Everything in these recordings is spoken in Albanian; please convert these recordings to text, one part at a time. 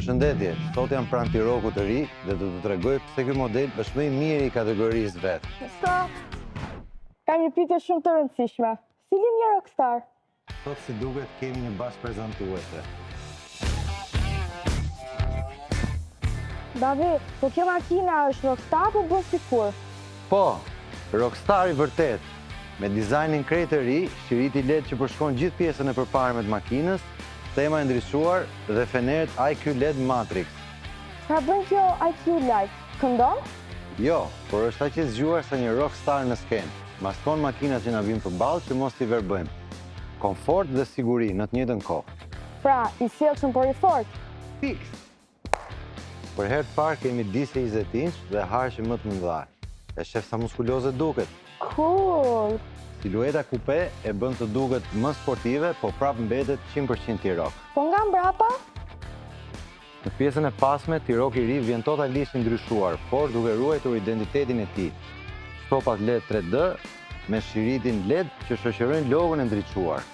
Përshëndetje, sot jam pranë T-Roc-ut të ri dhe do të tregoj pse ky model është më i miri i kategorisë vet. Stop! Kam një pyetje shumë të rëndësishme. Si lind një rockstar? Sot si duket kemi një bashkëprezantuese. Babi, po kjo makina është rockstar apo bën sikur? Po, rockstar i vërtet. Me dizajnin krejt të ri, shiriti LED që përshkon gjithë pjesën e përparme të makinës, tema e ndriçuar dhe fenerët IQ LED Matrix. Çfarë bën kjo IQ Light? Këndon? Jo, por është aq e zgjuar sa një rockstar në skenë. Maskon makinat që na vijnë përballë që mos t'i verbëjmë. Komfort dhe siguri në të njëjtën kohë. Pra, i sjellshëm por i fortë. Fiks! Për herë të parë kemi disqe 20 inch dhe harqe më të mëdha. E shef sa muskuloze duket. Cool! Silueta coupe e bën të duket më sportive, po prap mbetet 100% T-Roc. Po nga mbrapa? Në pjesën e pasme, T-Roc i ri vjen totalisht i ndryshuar, por duke ruajtur identitetin e tij. Stopat LED 3D me shiritin LED që shoqërojnë logon e ndriçuar.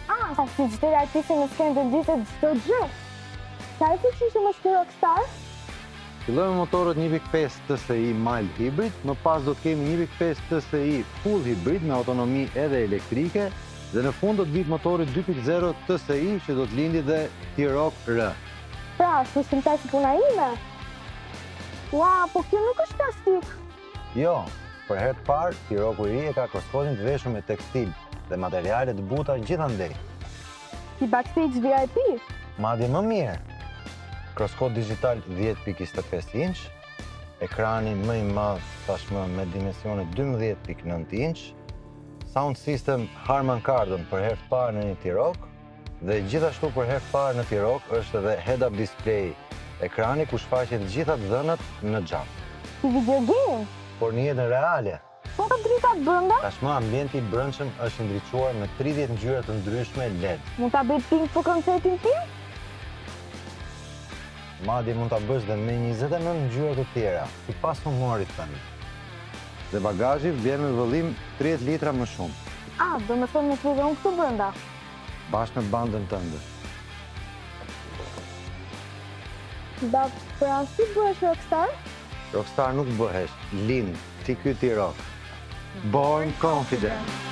Ah, si çdo artisti në skenë dhe ndizet çdo gjë. Sa e fuqishëm është ky rockstar? Fillojmë me motorët 1.5 TSI mild hybrid, më pas do të kemi 1.5 TSI full hybrid me autonomi edhe elektrike dhe në fund do të vijë motori 2.0 TSI që do të lindi dhe T-Roc R. Pra, shpësimtar si puna ime. Ua, po kjo nuk është plastik. Jo, për herë të parë, T-Roc-u i ri e ka kroskotin të veshur me tekstil dhe materiale të buta gjithandej. Si backstage VIP. Madje më mirë. Kroskot digital 10.25 inch, ekrani më i madh tashmë me dimensione 12.9 inch, sound system Harman Kardon për herë të parë në një T-Roc dhe gjithashtu për herë të parë në T-Roc është edhe head-up display, ekrani ku shfaqet gjitha të dhënat në xham, Si video game. por në jetën reale. Po të dritat brenda? Tashmë ambienti i brendshëm është ndriçuar me 30 ngjyra të ndryshme LED. Mund ta bëj pink për koncertin tim? Madje mund ta bësh dhe me 29 ngjyra të tjera, sipas humorit tënd. Dhe bagazhi vjen me vëllim 30 litra më shumë, Ah, do me thënë me fli dhe unë këtu brenda. bashkë me bandën tënde. Ba, pra si bëhesh rockstar? Rockstar nuk bëhesh, lind, si ky T-Roc. Born confident.